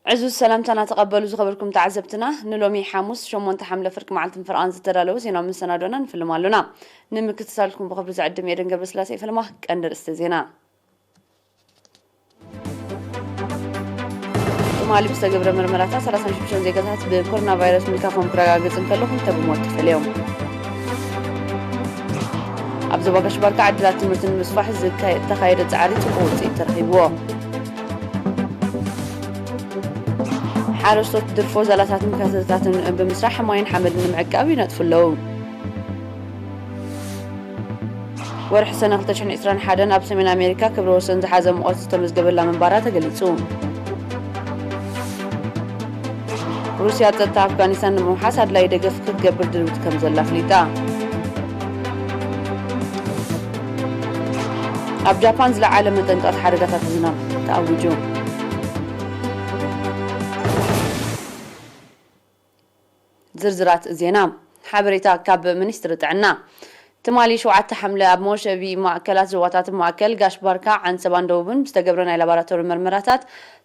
ዕዙዝ ሰላምታና ተቐበሉ ዝኸበርኩም ተዓዘብትና፣ ንሎሚ ሓሙስ ሸሞንተ ሓምለ ፍርቂ መዓልትን ፍርቓን ዝተዳለዉ ዜናዊ መሰናዶና ንፍልም ኣሎና። ንምክትታልኩም ብኽብሪ ዝዕድም ኤደን ገብረስላሴ። ፈለማ ቀንዲ ርእስተ ዜና። ትማሊ ብዝተገብረ መርመራታት ሰላሳን ሽዱሽተን ዜጋታት ብኮሮና ቫይረስ ምልካፎም ክረጋገጽ እንከሎ፣ ክልተ ብሞት ተፈልዮም። ኣብ ዞባ ጋሽ ባርካ ዕድላት ትምህርቲ ንምስፋሕ ዝካ-፣ ዝተኻየደ ጻዕሪ ጽቡቕ ውጽኢት ተረኺብዎ። ሓረስቶት ድርፎ ዛላታትን ካሰታትን ብምስራሕ ማይን ሓመድን ንምዕቃብ ይነጥፉ ኣለዉ። ወርሒ ሰነ ክልተ ሽሕን ዕስራን ሓደን ኣብ ሰሜን ኣሜሪካ ክብረ ወሰን ዝሓዘ ሙቐት ዝተመዝገበላ ምንባራ ተገሊጹ። ሩስያ ጸጥታ ኣፍጋኒስታን ንምውሓስ ኣድላዪ ደገፍ ክትገብር ድልውቲ ከም ዘላ ኣፍሊጣ። ኣብ ጃፓን ዝለዓለ መጠን ጸቕጢ ሓደጋታት ዝናብ ተኣዊጁ። ዝርዝራት ዜና። ሓበሬታ ካብ ሚኒስትሪ ጥዕና። ትማሊ ሸውዓተ ሓምለ ኣብ መወሸቢ ማእከላት ዞባታት ማእከል፣ ጋሽ ባርካ፣ ዓንሰባን ደቡብን ብዝተገብረ ናይ ላቦራቶሪ መርመራታት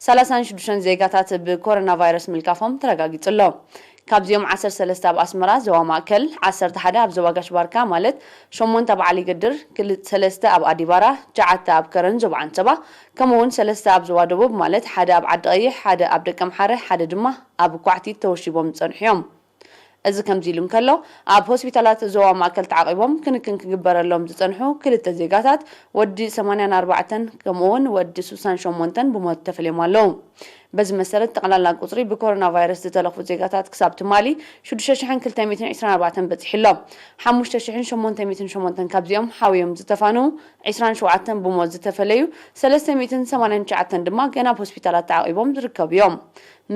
ሰላሳን ሽዱሽተን ዜጋታት ብኮሮና ቫይረስ ምልካፎም ተረጋጊጹ ኣሎ። ካብዚኦም ዓሰርተ ሰለስተ ኣብ ኣስመራ ዞባ ማእከል፣ ዓሰርተ ሓደ ኣብ ዞባ ጋሽ ባርካ ማለት ሸሞንተ ኣብ ዓሊ ግድር፣ ክል-፣ ሰለስተ ኣብ ኣዲባራ፣ ትሽዓተ ኣብ ከረን ዞባ ዓንሰባ፣ ከምኡ እውን ሰለስተ ኣብ ዞባ ደቡብ ማለት ሓደ ኣብ ዓዲ ቀይሕ፣ ሓደ ኣብ ደቀምሓረ፣ ሓደ ድማ ኣብ ኳዕቲት ተወሺቦም ዝጸንሑ እዮም። እዚ ከምዚ ኢሉ እንከሎ፣ ኣብ ሆስፒታላት ዞባ ማእከል ተዓቒቦም ክንክን ክግበረሎም ዝጸንሑ ክልተ ዜጋታት፣ ወዲ ሰማንያን ኣርባዕተን ከምኡ እውን ወዲ ስሳን ሸሞንተን ብሞት ተፈልዮም ኣለዉ። በዚ መሰረት፣ ጠቕላላ ቁጽሪ ብኮሮና ቫይረስ ዝተለኽፉ ዜጋታት ክሳብ ትማሊ ሽዱሽተ ሽሕን ክልተ ሚእትን ዕስራን ኣርባዕተን በጺሑ ኣሎ። ሓሙሽተ ሽሕን ሸሞንተ ሚእትን ሸሞንተን ካብዚኦም ሓውዮም ዝተፋንዉ፣ ዕስራን ሸውዓተን ብሞት ዝተፈለዩ፣ ሰለስተ ሚእትን ሰማንያን ትሽዓተን ድማ ገና ኣብ ሆስፒታላት ተዓቒቦም ዝርከቡ እዮም።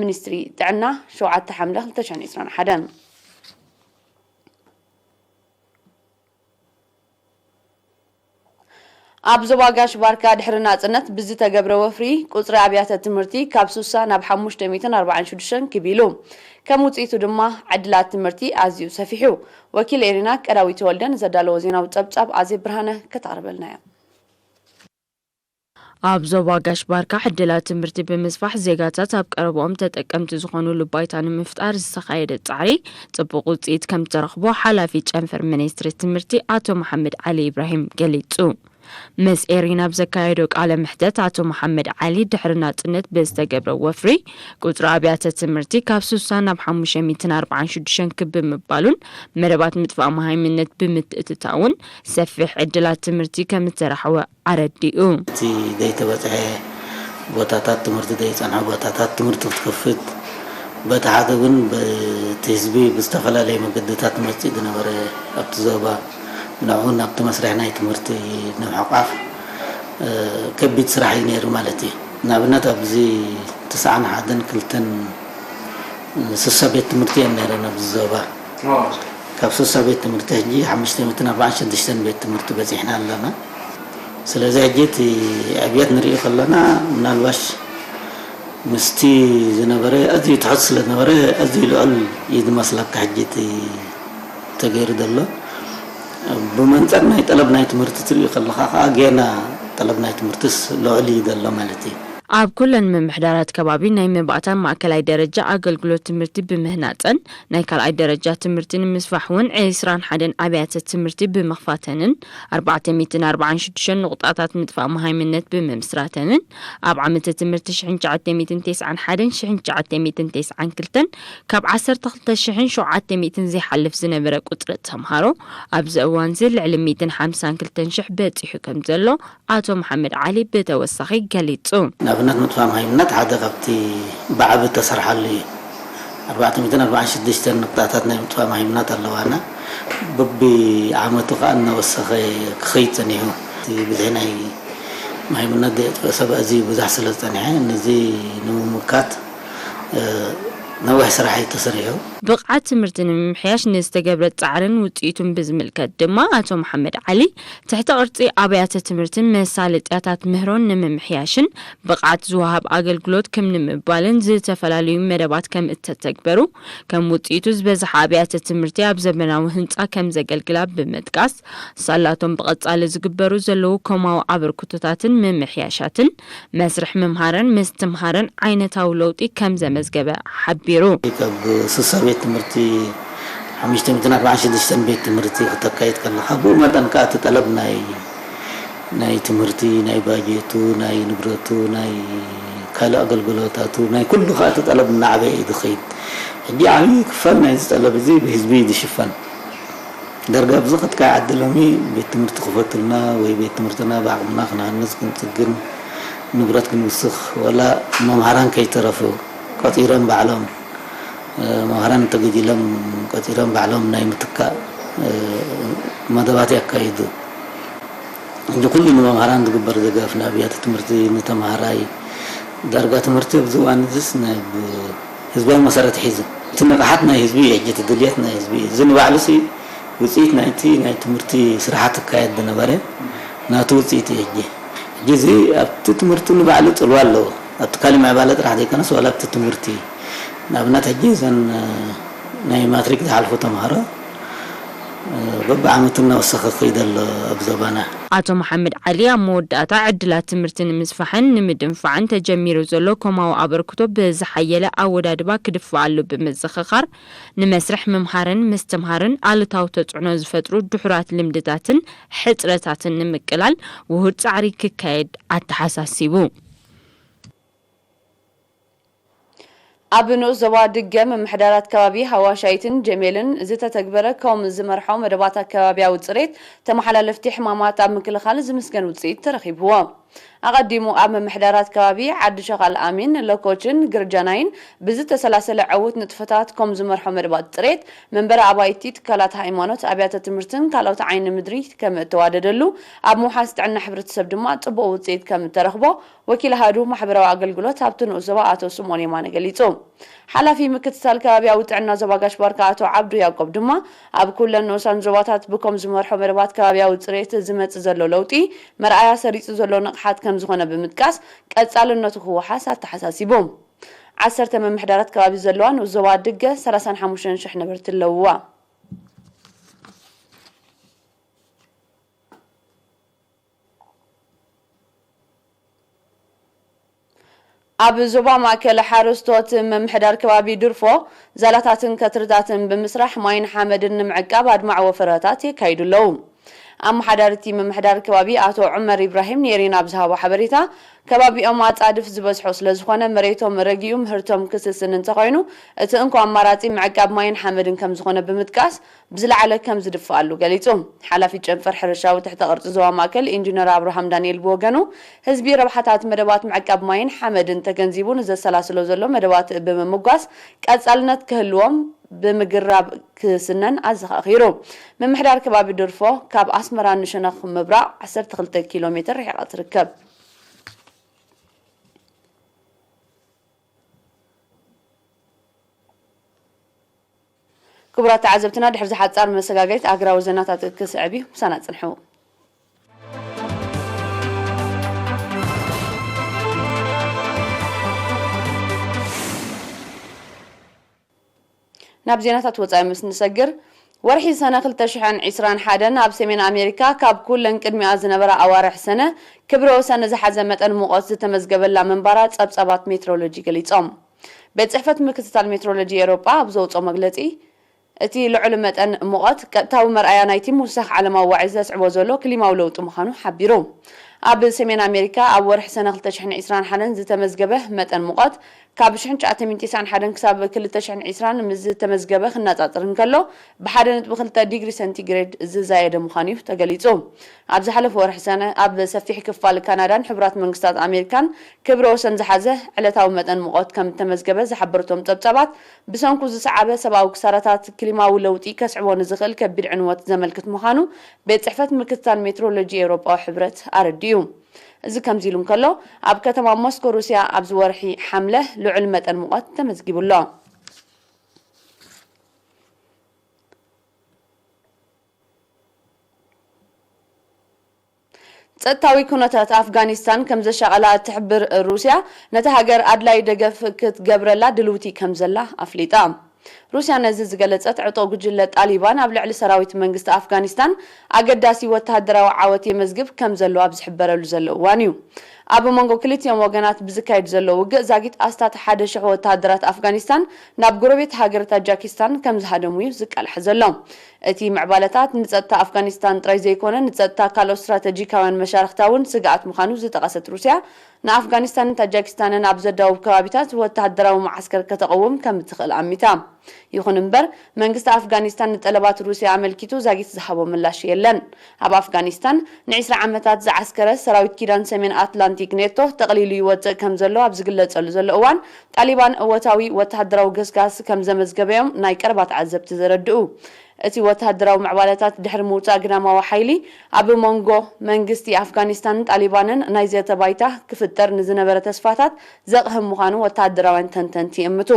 ሚኒስትሪ ጥዕና፣ ሸውዓተ ሓምለ ክልተ ሽሕን ዕስራን ሓደን። ኣብ ዞባ ጋሽ ባርካ ድሕሪ ናጽነት ብዝተገብረ ወፍሪ ቁጽሪ ኣብያተ ትምህርቲ ካብ ስሳ ናብ ሓሙሽተ ሚእትን ኣርባዓን ሽዱሽተን ክብ ኢሉ። ከም ውጽኢቱ ድማ ዕድላት ትምህርቲ ኣዝዩ ሰፊሑ። ወኪል ኤሪና ቀዳዊት ተወልደ ንዘዳለዎ ዜናዊ ጸብጻብ ኣዜብ ብርሃነ ከተቕርበልና እያ። ኣብ ዞባ ጋሽ ባርካ ዕድላት ትምህርቲ ብምስፋሕ ዜጋታት ኣብ ቀረብኦም ተጠቀምቲ ዝኾኑሉ ባይታ ንምፍጣር ዝተኻየደ ጻዕሪ ጽቡቕ ውጽኢት ከም ዝተረኽቦ ሓላፊ ጨንፈር ሚኒስትሪ ትምህርቲ ኣቶ መሓመድ ዓሊ ኢብራሂም ገሊጹ። ምስ ኤሪና ኣብ ዘካየዶ ቃለ መሕተት ኣቶ መሓመድ ዓሊ ድሕሪ ናጽነት ብዝተገብረ ወፍሪ ቁጽሪ ኣብያተ ትምህርቲ ካብ ስሳ ናብ ሓሙሽተ ሚእትን ኣርባዓን ሽዱሽተን ክብ ምባሉን መደባት ምጥፋእ መሃይምነት ብምትእትታውን ሰፊሕ ዕድላት ትምህርቲ ከም ዝተራሕወ ኣረዲኡ። እቲ ዘይተበጽሐ ቦታታት ትምህርቲ፣ ዘይጸንሐ ቦታታት ትምህርቲ ክትከፍት፣ በቲ ሓደ እውን በቲ ህዝቢ ብዝተፈላለየ መገድታት መጺኡ ዝነበረ ኣብቲ ዞባ ንዕኡ ናብቲ መስርሕ ናይ ትምህርቲ ንምሕቋፍ፣ እ፣ ከቢድ ስራሕ እዩ ነይሩ ማለት እዩ። ንኣብነት ኣብዚ ተስዓን ሓደን ክልተን ስሳ ቤት ትምህርቲ እየን ነይረን ኣብዚ ዞባ። ካብ ስሳ ቤት ትምህርቲ ሕጂ ሓሙሽተ ሚእትን ኣርባዓን ሽዱሽተን ቤት ትምህርቲ በጺሕና ኣለና። ስለዚ ሕጂ እቲ ዕብየት ንርኢ ከለና ምናልባሽ ምስቲ ዝነበረ ኣዝዩ ትሑት ስለ ዝነበረ ኣዝዩ ልዑል እዩ ዝመስለካ ሕጂ እቲ ተገይሩ ዘሎ። ብመንጽር ናይ ጠለብ ናይ ትምህርቲ ትርኢ ከለኻ ከኣ ጌና ጠለብ ናይ ትምህርትስ ልዑል እዩ ዘሎ ማለት እዩ። ኣብ ኩለን ምምሕዳራት ከባቢ ናይ መባእታን ማእከላይ ደረጃ ኣገልግሎት ትምህርቲ ብምህናጸን ናይ ካልኣይ ደረጃ ትምህርቲ ንምስፋሕ እውን ዕስራን ሓደን ኣብያተ ትምህርቲ ብምኽፋተንን ኣርባዕተ ሚእትን ኣርባዓን ሽዱሽተን ንቑጣታት ምጥፋእ መሃይምነት ብምምስራተንን ኣብ ዓመተ ትምህርቲ ሽሕን ትሽዓተ ሚእትን ተስዓን ሓደን ሽሕን ትሽዓተ ሚእትን ተስዓን ክልተን ካብ ዓሰርተ ክልተ ሽሕን ሸውዓተ ሚእትን ዘይሓልፍ ዝነበረ ቁጽሪ ተምሃሮ ኣብዚ እዋንዚ ልዕሊ ሚእትን ሓምሳን ክልተን ሽሕ በጺሑ ከም ዘሎ ኣቶ መሓመድ ዓሊ ብተወሳኺ ገሊጹ። ንኣብነት ምጥፋእ መሃይምነት ሓደ ካብቲ ብዓቢ እተሰርሓሉ እዩ። ኣርባዕተ ሚእትን ኣርባዓን ሽዱሽተን ነቑጣታት ናይ ምጥፋእ መሃይምነት ኣለዋና። በቢ ዓመቱ ከኣ እናወሰኸ ክኸይድ ጸኒሑ። እቲ ብዝሒ ናይ መሃይምነት ዘየጥፍእ ሰብ ኣዝዩ ብዙሕ ስለ ዝጸንሐ፣ ነዚ ንምምካት፣ እ፣ ነዊሕ ስራሕ እዩ ተሰሪሑ። ብቕዓት ትምህርቲ ንምምሕያሽ ንዝተገብረ ጻዕርን ውጽኢቱን ብዝምልከት ድማ ኣቶ መሓመድ ዓሊ፣ ትሕተ ቅርጺ ኣብያተ ትምህርትን መሳለጥያታት ምህሮን ንምምሕያሽን ብቕዓት ዝወሃብ ኣገልግሎት ክም ንምባልን ዝተፈላለዩ መደባት ከም እተተግበሩ፣ ከም ውጽኢቱ ዝበዝሓ ኣብያተ ትምህርቲ ኣብ ዘመናዊ ህንጻ ከም ዘገልግላ ብምጥቃስ፣ ሳላቶም ብቐጻሊ ዝግበሩ ዘለዉ ኮማዊ ኣበርክቶታትን ምምሕያሻትን መስርሕ ምምሃርን ምስትምሃርን ዓይነታዊ ለውጢ ከም ዘመዝገበ ሓቢሩ። ካብ ስሳ ቤት ትምህርቲ ሓሙሽተ ሚእትን ኣርባዓን ሽዱሽተን ቤት ትምህርቲ ክተካይድ ከለኻ፣ ብኡ መጠን ከኣ እቲ ጠለብ ናይ፣ ናይ ትምህርቲ፣ ናይ ባጀቱ፣ ናይ ንብረቱ፣ ናይ ካልእ ኣገልግሎታቱ፣ ናይ ኩሉ ከኣ እቲ ጠለብ እናዓበየ እዩ ዝኸይድ። ሕጂ ዓብዪ ክፋል ናይዚ ጠለብ እዚ ብህዝቢ እዩ ዝሽፈን። ዳርጋ ኣብዚ ከትካ ይዓዲ ሎሚ ቤት ትምህርቲ ክፈቱልና ወይ ቤት ትምህርትና ብዓቕምና ክንሃንጽ ክንጽግን ንብረት ክንውስኽ ወላ መምሃራን ከይተረፉ ቀጺሮም ባዕሎም፣ እ፣ መምሃራን ተገዲሎም ቀጺሮም ባዕሎም ናይ ምትካእ፣ እ፣ መደባት የካይዱ። ሕጂ ኩሉ ንመምሃራን ዝግበር ደገፍ፣ ንኣብያተ ትምህርቲ፣ ንተምሃራይ፣ ዳርጋ ትምህርቲ ኣብዚ እዋን እዚስ ናይ ብ-፣ ህዝባዊ መሰረት ሒዙ። እቲ ንቕሓት ናይ ህዝቢ እዩ፣ ሕጂ እቲ ድልየት ናይ ህዝቢ እዩ። እዚ ንባዕሉሲ ውጽኢት ናይቲ ናይ ትምህርቲ ስራሓት ክካየድ ዝነበረ ናቱ ውጽኢት እዩ። ሕጂ፣ ሕጂ እዚ ኣብቲ ትምህርቲ ንባዕሉ ጽልዋ ኣለዎ። ኣብቲ ካልእ ምዕባለ ጥራሕ ዘይኮነስ ዋላ ኣብቲ ትምህርቲ። ንኣብነት ሕጂ እዘን፣ እ፣ ናይ ማትሪክ ዝሓልፉ ተምሃሮ፣ እ፣ በብዓመቱ እናወሰኸ ክኸይድ ኣሎ ኣብ ዞባና። ኣቶ መሓመድ ዓሊ ኣብ መወዳእታ ዕድላት ትምህርቲ ንምስፋሕን ንምድንፋዕን ተጀሚሩ ዘሎ ኮማዊ ኣበርክቶ ብዝሓየለ ኣወዳድባ ክድፋኣሉ ብምዝኽኻር፣ ንመስርሕ ምምሃርን ምስትምሃርን ኣሉታዊ ተጽዕኖ ዝፈጥሩ ድሑራት ልምድታትን ሕጽረታትን ንምቅላል ውሁድ ጻዕሪ ክካየድ ኣተሓሳሲቡ። ኣብ ንኡስ ዞባ ድገ ምምሕዳራት ከባቢ ሃዋሻይትን ጀሜልን ዝተተግበረ ኮም ዝመርሖ መደባት ኣከባቢያዊ ጽሬት ተመሓላለፍቲ ሕማማት ኣብ ምክልኻል ዝምስገን ውጽኢት ተረኺብዎ። ኣቐዲሙ ኣብ ምምሕዳራት ከባቢ ዓዲ ሸኻል ኣሚን፣ ለኮችን ግርጃናይን ብዝተሰላሰለ ዕዉት ንጥፈታት ኮም ዝመርሖ መደባት ጽሬት መንበሪ ኣባይቲ፣ ትካላት ሃይማኖት፣ ኣብያተ ትምህርትን ካልኦት ዓይኒ ምድሪ ከም እተዋደደሉ፣ ኣብ ምውሓስ ጥዕና ሕብረተሰብ ድማ ጽቡቕ ውጽኢት ከም እተረኽቦ ወኪል ኣሃዱ ማሕበራዊ ኣገልግሎት ኣብቲ ንኡስ ዞባ ኣቶ ስምኦን የማነ ገሊጹ። ሓላፊ ምክትታል ከባብያዊ ጥዕና ዞባ ጋሽ ባርካ ኣቶ ዓብዱ ያዕቆብ ድማ ኣብ ኩለን ንኡሳን ዞባታት ብኮም ዝመርሖ መደባት ከባብያዊ ጽሬት ዝመጽእ ዘሎ ለውጢ መርኣያ ሰሪጹ ዘሎ ንቕሓት ከም ዝኾነ ብምጥቃስ ቀጻልነቱ ክወሓስ ኣተሓሳሲቡ። ዓሰርተ ምምሕዳራት ከባቢ ዘለዋ ንኡስ ዞባ ድገ ሰላሳን ሓሙሽተን ሽሕ ነበርቲ ኣለውዋ። ኣብ ዞባ ማእከል ሓረስቶት ምምሕዳር ከባቢ ድርፎ ዛላታትን ከትርታትን ብምስራሕ ማይን ሓመድን ንምዕቃብ ኣድማዒ ወፈራታት የካይዱ ኣለዉ። ኣመሓዳሪ እቲ ምምሕዳር ከባቢ ኣቶ ዑመር ኢብራሂም ንኤሪና ኣብ ዝሃቦ ሓበሬታ፣ ከባቢኦም ኣጻድፍ ዝበዝሖ ስለ ዝኾነ መሬቶም ረጊኡ ምህርቶም ክስስን እንተኾይኑ፣ እቲ እንኮ ኣማራጺ ምዕቃብ ማይን ሓመድን ከም ዝኾነ ብምጥቃስ፣ ብዝለዓለ ከም ዝድፍኣሉ ገሊጹ። ሓላፊ ጨንፈር ሕርሻዊ ትሕተ ቅርጺ ዞባ ማእከል ኢንጂነር ኣብርሃም ዳንኤል ብወገኑ፣ ህዝቢ ረብሓታት መደባት ምዕቃብ ማይን ሓመድን ተገንዚቡ ንዘሰላስሎ ዘሎ መደባት ብምምጓስ ቀጻልነት ክህልዎም ብምግራብ ክስነን ኣዘኻኺሩ። ምምሕዳር ከባቢ ድርፎ ካብ ኣስመራ ንሸነኽ ምብራቕ ዓሰርተ ክልተ ኪሎ ሜትር ርሒቓ ትርከብ። ክቡራት ተዓዘብትና፣ ድሕሪ ዝሓጻር መሰጋገሪት ኣህጉራዊ ዜናታት ክስዕብ እዩ። ምሳና ጽንሑ። ናብ ዜናታት ወጻኢ ምስ ንሰግር፣ ወርሒ ሰነ ክልተ ሽሕን ዕስራን ሓደን ኣብ ሰሜን ኣሜሪካ ካብ ኩለን ቅድሚኣ ዝነበራ ኣዋርሕ ሰነ ክብረ ወሰን ዝሓዘ መጠን ሙቐት ዝተመዝገበላ ምንባራ ጸብጻባት ሜትሮሎጂ ገሊጾም። ቤት ጽሕፈት ምክትታል ሜትሮሎጂ ኤውሮጳ ኣብ ዘውጽኦ መግለጺ፣ እቲ ልዑል መጠን ሙቐት ቀጥታዊ መርኣያ ናይቲ ምውሳኽ ዓለማዊ ዋዒ ዘስዕቦ ዘሎ ክሊማዊ ለውጢ ምዃኑ ሓቢሩ። ኣብ ሰሜን ኣሜሪካ ኣብ ወርሒ ሰነ ክልተ ሽሕን ዕስራን ሓደን ዝተመዝገበ መጠን ሙቐት ካብ ሽሕን ትሽዓተ ሚእትን ተስዓን ሓደን ክሳብ ክልተ ሽሕን ዕስራን ምስ ዝተመዝገበ ክነጻጸር እንከሎ፣ ብሓደ ነጥቢ ክልተ ዲግሪ ሰንቲግሬድ ዝዛየደ ምዃኑ እዩ ተገሊጹ። ኣብ ዝሓለፈ ወርሒ ሰነ ኣብ ሰፊሕ ክፋል ካናዳን ሕቡራት መንግስታት ኣሜሪካን ክብረ ወሰን ዝሓዘ ዕለታዊ መጠን ሙቐት ከም እተመዝገበ ዝሓበሩ እቶም ጸብጻባት፣ ብሰንኩ ዝሰዓበ ሰብኣዊ ክሳራታት ክሊማዊ ለውጢ ከስዕቦ ንዝኽእል ከቢድ ዕንወት ዘመልክት ምዃኑ ቤት ጽሕፈት ምክትታል ሜትሮሎጂ ኤውሮጳዊ ሕብረት ኣረዲኡ። እዚ ከምዚ ኢሉ እንከሎ፣ ኣብ ከተማ ሞስኮ ሩስያ ኣብዚ ወርሒ ሓምለ ልዑል መጠን ሙቐት ተመዝጊቡ ኣሎ። ጸጥታዊ ኩነታት ኣፍጋኒስታን ከም ዘሻቐላ እትሕብር ሩስያ፣ ነታ ሃገር ኣድላይ ደገፍ ክትገብረላ ድልውቲ ከም ዘላ ኣፍሊጣ። ሩስያ ነዚ ዝገለጸት፣ ዕጡቕ ጉጅለ ጣሊባን ኣብ ልዕሊ ሰራዊት መንግስቲ ኣፍጋኒስታን ኣገዳሲ ወተሃደራዊ ዓወት የመዝግብ ከም ዘሎ ኣብ ዝሕበረሉ ዘሎ እዋን እዩ። ኣብ መንጎ ክልቲኦም ወገናት ብዝካየድ ዘሎ ውግእ፣ ዛጊት ኣስታት ሓደ ሽሕ ወተሃደራት ኣፍጋኒስታን ናብ ጎረቤት ሃገር ታጃኪስታን ከም ዝሃደሙ እዩ ዝቃላሕ ዘሎ። እቲ ምዕባለታት ንጸጥታ ኣፍጋኒስታን ጥራይ ዘይኮነ፣ ንጸጥታ ካልኦት ስትራተጂካውያን መሻርኽታ እውን ስግኣት ምዃኑ ዝጠቐሰት ሩስያ፣ ንኣፍጋኒስታንን ታጃኪስታንን ኣብ ዘዳውብ ከባቢታት ወተሃደራዊ መዓስከር ከተቐውም ከም እትኽእል ኣሚታ። ይኹን እምበር፣ መንግስቲ ኣፍጋኒስታን ንጠለባት ሩስያ ኣመልኪቱ ዛጊት ዝሃቦ ምላሽ የለን። ኣብ ኣፍጋኒስታን ንዒስራ ዓመታት ዝዓስከረ ሰራዊት ኪዳን ሰሜን ኣትላንቲክ ኔቶ፣ ጠቕሊሉ ይወጽእ ከም ዘሎ ኣብ ዝግለጸሉ ዘሎ እዋን፣ ጣሊባን እወታዊ ወተሃደራዊ ገስጋስ ከም ዘመዝገበዮም ናይ ቀረባ ተዓዘብቲ ዘረድኡ። እቲ ወተሃደራዊ ምዕባለታት ድሕሪ ምውጻእ ግዳማዊ ሓይሊ፣ ኣብ መንጎ መንግስቲ ኣፍጋኒስታንን ጣሊባንን ናይ ዘተ ባይታ ክፍጠር ንዝነበረ ተስፋታት ዘቕህም ምዃኑ ወተሃደራውያን ተንተንቲ ይእምቱ።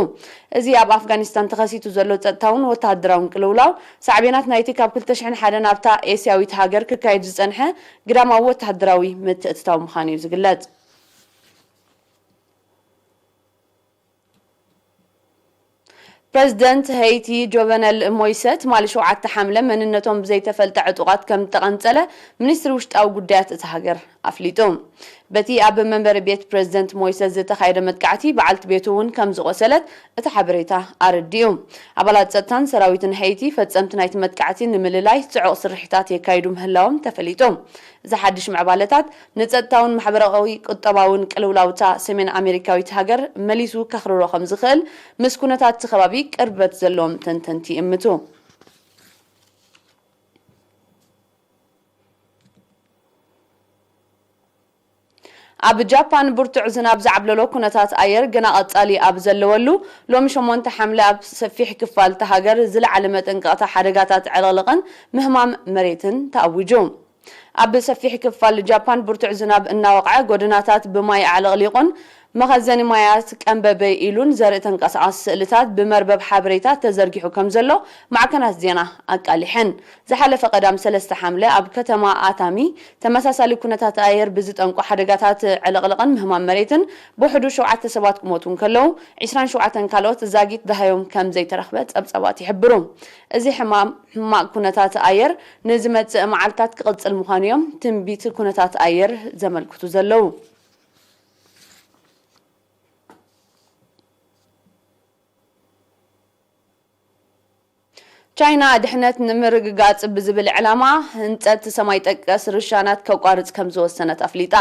እዚ ኣብ ኣፍጋኒስታን ተኸሲቱ ዘሎ ጸጥታውን ወተሃደራውን ቅልውላው፣ ሳዕቤናት ናይቲ ካብ ክልተ ሽሕን ሓደን ኣብታ ኤስያዊት ሃገር ክካየድ ዝጸንሐ ግዳማዊ ወተሃደራዊ ምትእትታው ምዃኑ እዩ ዝግለጽ። ፕረዚደንት ሄይቲ ጆቨነል ሞይሰ፣ ትማሊ ሸውዓተ ሓምለ መንነቶም ብዘይተፈልጠ ዕጡቓት ከም እተቐንጸለ ሚኒስትሪ ውሽጣዊ ጉዳያት እታ ሃገር ኣፍሊጡ። በቲ ኣብ መንበሪ ቤት ፕረዚደንት ሞይሰ ዝተኻየደ መጥቃዕቲ፣ በዓልቲ ቤቱ እውን ከም ዝቖሰለት እቲ ሓበሬታ ኣረዲኡ። ኣባላት ጸጥታን ሰራዊትን ሄይቲ፣ ፈጸምቲ ናይቲ መጥቃዕቲ ንምልላይ ጽዑቕ ስርሒታት የካይዱ ምህላዎም ተፈሊጡ። እዚ ሓድሽ ምዕባለታት፣ ንጸጥታውን ማሕበራዊ ቁጠባውን ቅልውላውታ ሰሜን ኣሜሪካዊት ሃገር መሊሱ ከኽርሮ ከም ዝኽእል፣ ምስ ኩነታት እቲ ከባቢ ቅርበት ዘለዎም ተንተንቲ ይእምቱ። ኣብ ጃፓን፣ ብርቱዕ ዝናብ ዝዓብለሎ ኩነታት ኣየር ገና ቀጻሊ ኣብ ዘለወሉ፣ ሎሚ ሸሞንተ ሓምለ ኣብ ሰፊሕ ክፋል እታ ሃገር ዝለዓለ መጠንቀቕታ ሓደጋታት ዕልቕልቕን ምህማም መሬትን ተኣዊጁ። ኣብ ሰፊሕ ክፋል ጃፓን፣ ብርቱዕ ዝናብ እናወቕዐ፣ ጎደናታት ብማይ ኣዕለቕሊቑን መኸዘኒ ማያት ቀንበበይ ኢሉን ዘርኢ ተንቀሳቓሲ ስእልታት ብመርበብ ሓበሬታ ተዘርጊሑ ከም ዘሎ ማዕከናት ዜና ኣቃሊሐን። ዝሓለፈ ቀዳም ሰለስተ ሓምለ፣ ኣብ ከተማ ኣታሚ ተመሳሳሊ ኩነታት ኣየር ብዝጠንቁ ሓደጋታት ዕልቕልቕን ምህማም መሬትን፣ ብውሕዱ ሸውዓተ ሰባት ክሞቱ እንከለዉ፣ ዒስራን ሸውዓተን ካልኦት ዛጊት ደሃዮም ከም ዘይተረኽበ ጸብጻባት ይሕብሩ። እዚ ሕማም፣ ሕማቕ ኩነታት ኣየር ንዝመጽእ መዓልታት ክቕጽል ምዃኑ እዮም ትንቢት ኩነታት ኣየር ዘመልክቱ ዘለዉ። ቻይና፣ ድሕነት ንምርግጋጽ ብዝብል ዕላማ፣ ህንጸት ሰማይ ጠቀስ ርሻናት ከቋርጽ ከም ዝወሰነት ኣፍሊጣ።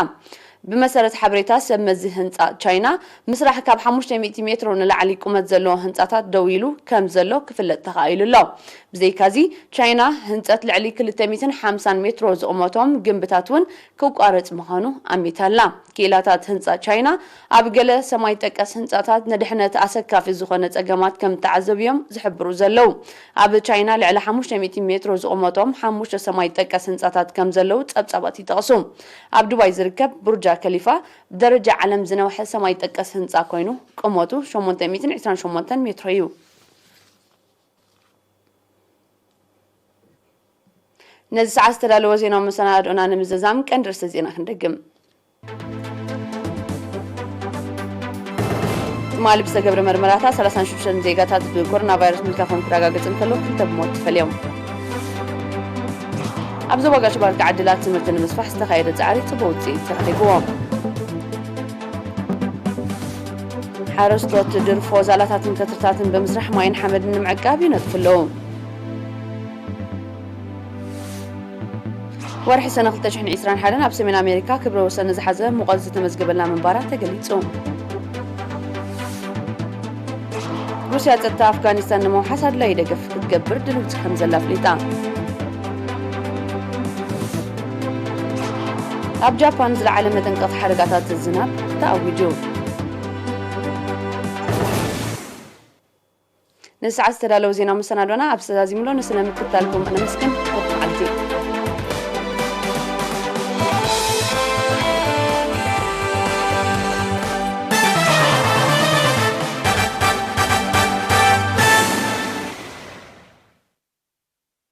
ብመሰረት ሓበሬታ ሰብ መዚ ህንጻ ቻይና፣ ምስራሕ ካብ ሓሙሽተ ሚእቲ ሜትሮ ንላዕሊ ቁመት ዘለዎ ህንጻታት ደው ኢሉ ከም ዘሎ ክፍለጥ ተኻኢሉ ኣሎ። ብዘይካዚ፣ ቻይና ህንጸት ልዕሊ ክልተ ሚእትን ሓምሳን ሜትሮ ዝቑመቶም ግንብታት እውን ክቋረጽ ምዃኑ ኣሚታ ኣላ። ክኢላታት ህንጻ ቻይና፣ ኣብ ገለ ሰማይ ጠቀስ ህንጻታት ንድሕነት ኣሰካፊ ዝኾነ ጸገማት ከም እተዓዘቡ እዮም ዝሕብሩ ዘለዉ። ኣብ ቻይና ልዕሊ ሓሙሽተ ሚእቲ ሜትሮ ዝቑመቶም ሓሙሽተ ሰማይ ጠቀስ ህንጻታት ከም ዘለዉ ጸብጻባት ይጠቕሱ። ኣብ ዱባይ ዝርከብ ቡርጃ ከሊፋ፣ ብደረጃ ዓለም ዝነውሐ ሰማይ ጠቀስ ህንጻ ኮይኑ፣ ቁመቱ ሸሞንተ ሚእትን ዕስራን ሸሞንተን ሜትሮ እዩ። ነዚ ሰዓት ዝተዳለወ ዜናዊ መሰናድኦና ንምዝዛም ቀንዲ ርእሰ ዜና ክንደግም። ትማሊ ብዝተገብረ መርመራታት፣ ሰላሳን ሽዱሽተን ዜጋታት ብኮሮና ቫይረስ ምልካፎም ክረጋገጽ እንከሎ፣ ክልተ ብሞት ተፈልዮም። ኣብ ዞባ ጋሽ ባርካ ዕድላት ትምህርቲ ንምስፋሕ ዝተኻየደ ጻዕሪ ጽቡቕ ውጽኢት ተረኺብዎ። ሓረስቶት ድርፎ ዛላታትን ከትርታትን ብምስራሕ ማይን ሓመድን ንምዕቃብ ይነጥፉ ኣለዉ። ወርሒ ሰነ ክልተ ሽሕን ዕስራን ሓደን ኣብ ሰሜን ኣሜሪካ ክብረ ወሰን ዝሓዘ ሙቐት ዝተመዝገበላ ምንባራ ተገሊጹ። ሩስያ ጸጥታ ኣፍጋኒስታን ንምውሓስ ኣድላዪ ደገፍ ክትገብር ድልውቲ ከም ዘላ ኣፍሊጣ። ኣብ ጃፓን ዝለዓለ መጠንቀቕታ ሓደጋታት ዝናብ ተኣዊጁ። ንሰዓት ዝተዳለወ ዜና መሰናዶና ኣብ ዝተዛዚምሎ፣ ንስነ ምክትታልኩም ነመስግን።